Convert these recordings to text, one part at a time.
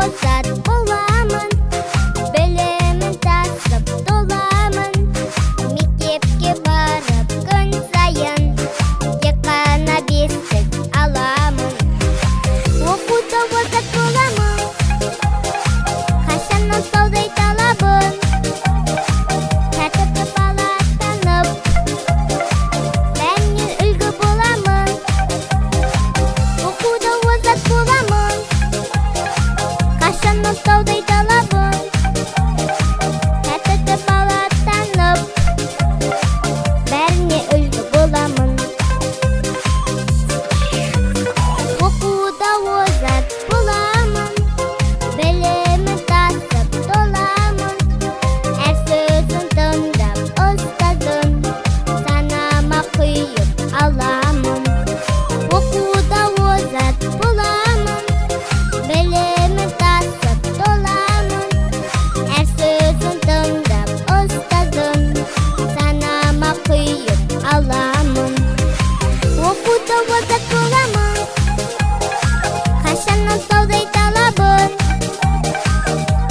озат боламын, білімін тасып толамын. Мектепке барып күн сайын тек қана бестік аламын. Оқуда озат боламын, қашаннан таудай талабым. Тәртіпті бала атанып, бәрінен үлгі боламын. Оқуда озат боламын, қашаннан таудай талабым. Тәртіпті бала атанып, бәріне үлгі боламын. Оқуда озат боламын, білімін тасып толамын. Әр сөзін тыңдап ұстаздың, санама құйып аламын. Оқуда озат боламын, білімін тасып толамын. Әр сөзін тыңдап ұстаздың, санама құйып аламын. Оқуда озат боламын, қашаннан таудай талабым.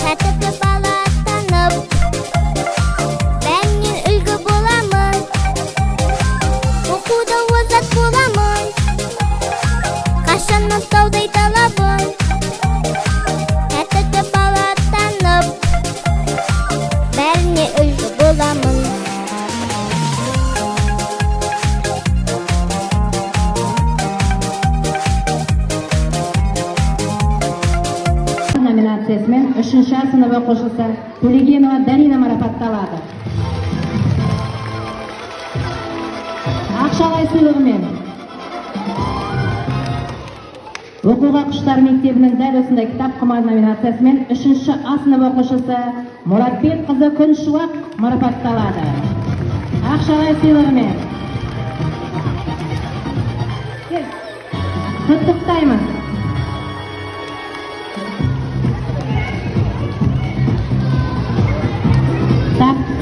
Тәртіпті бала атанып, бәрінен үлгі боламын. Оқуда озат боламын, қашаннан таудай талабым. Тәртіпті бала атанып, бәріне үлгі боламын. Номинациясымен үшінші А сынып оқушысы Төлегенова Дарина марапатталады. Ақшалай сыйлығымен. Оқуға құштар мектебінің дәл осындай кітап құмар номинациясымен үшінші А сынып оқушысы Мұратбек қызы Күншуақ марапатталады. Ақшалай сыйлығымен. Құттықтаймыз.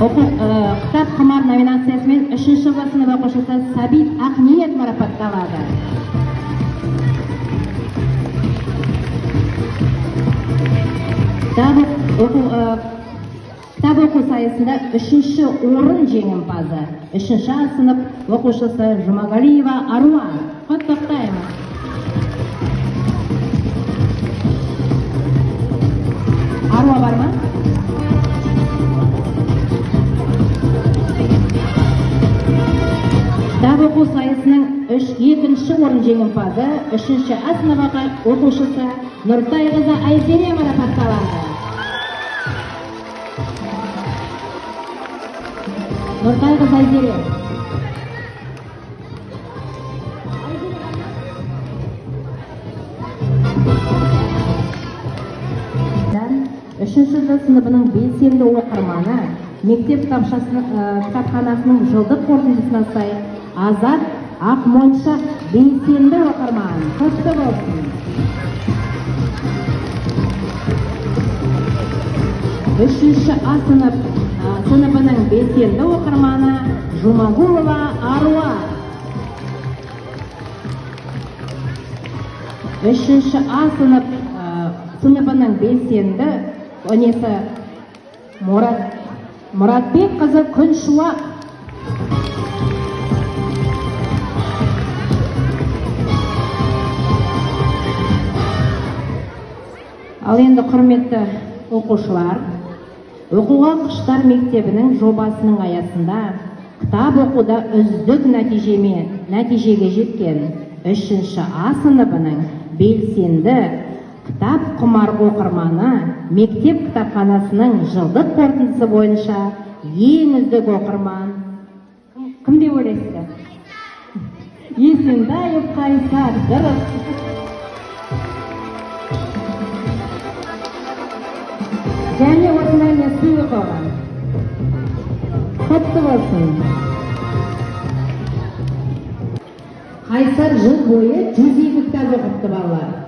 Кітап құмар номинациясымен үшінші В сынып оқушысы Сабит Ақниет марапатталады. Кітап оқу сайысында үшінші орын жеңімпазы, үшінші А сынып оқушысы Жұмағалиева Аруан. Құттықтаймыз. Аруа бар ма? Кітап оқу сайысының екінші орын жеңімпазы, үшінші А сынып оқушысы Нұртайқызы Айзере марапатталады. Нұртайқызы Айзере. Үшінші Ж сыныбының белсенді оқырманы, мектеп кітапханасының жылдық қорытындысына сай Азат Ақмоншақ белсенді оқырман. Құтты болсын. Үшінші А сыныбының белсенді оқырманы Жұмағұлова Аруа. Үшінші А сыныбының белсенді өнесі Мұратбек қызы Күншуақ. Ал енді құрметті оқушылар, оқуға құштар мектебінің жобасының аясында кітап оқуда үздік нәтижеге жеткен үшінші А сыныбының белсенді кітап құмар оқырманы мектеп кітапханасының жылдық қорытындысы бойынша ең үздік оқырман кім деп ойлайсыздар? Есентаев Қайсар. Дұрыс. Және осындай мен сыйлық оған. Құтты болсын. Қайсар жыл бойы 102 кітап оқыпты балалар.